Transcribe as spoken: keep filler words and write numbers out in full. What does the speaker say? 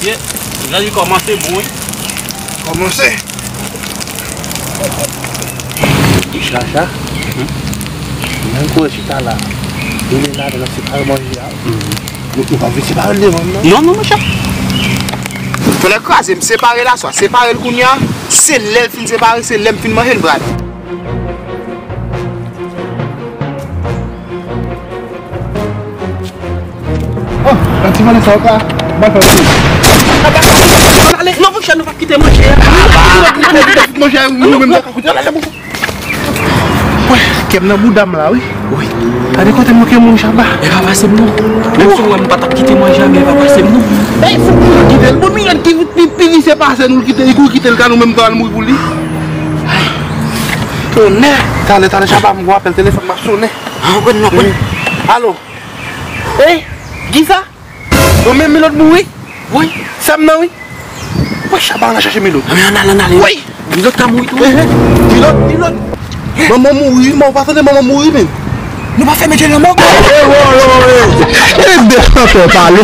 Ye, jan li kòmanse bon, wi. Kòmanse. Chacha, mwen kwè chita la. Rele la, nan separe manje a. Nou, nou pa vle separe l devan, non? Non, non, monchè. Tonnè kraze, m separe l aswè. Separe l kounye a. Se lè l fin separe, se lè m fin manje l, m prale. Oh, nan ti vòlè sa yo ka ba fè. Ale, non, monchè, nou p ap kite manje a. Manje a, nou menm, nou ka koute. Ale, ale, monchè. Wè, kè m nan bouda m la, wi. Wi. Gade kote m moke moun Chaba. E pa pase m non. Menm si w wè m pa t ap kite manje a, men e pa pase m non. Ey, fou, nou kite l. Bon, milòt ki pi, pi visye pase nou, l kite, li kouri kite l, ka nou menm ka al mouri pou li. Tonnè. Talè, talè, Chaba, m gon apèl telefòn m ap sonnen. An, konn non, konn. Alo. Ey, kisa? Ou menm Milòt mouri? Wi. Sa m nan, wi. Wi, Chaba, ann al chache Milòt. Ann ale, ann ale. Wi. Milòt ka mouri tou. Ehe. Milòt, Milòt. Manman mouri, wi, manman pa tande manman mouri, men. Nou pa fèmen tchèl nan mòg. E, wo, wo, wo. E de chantè pale.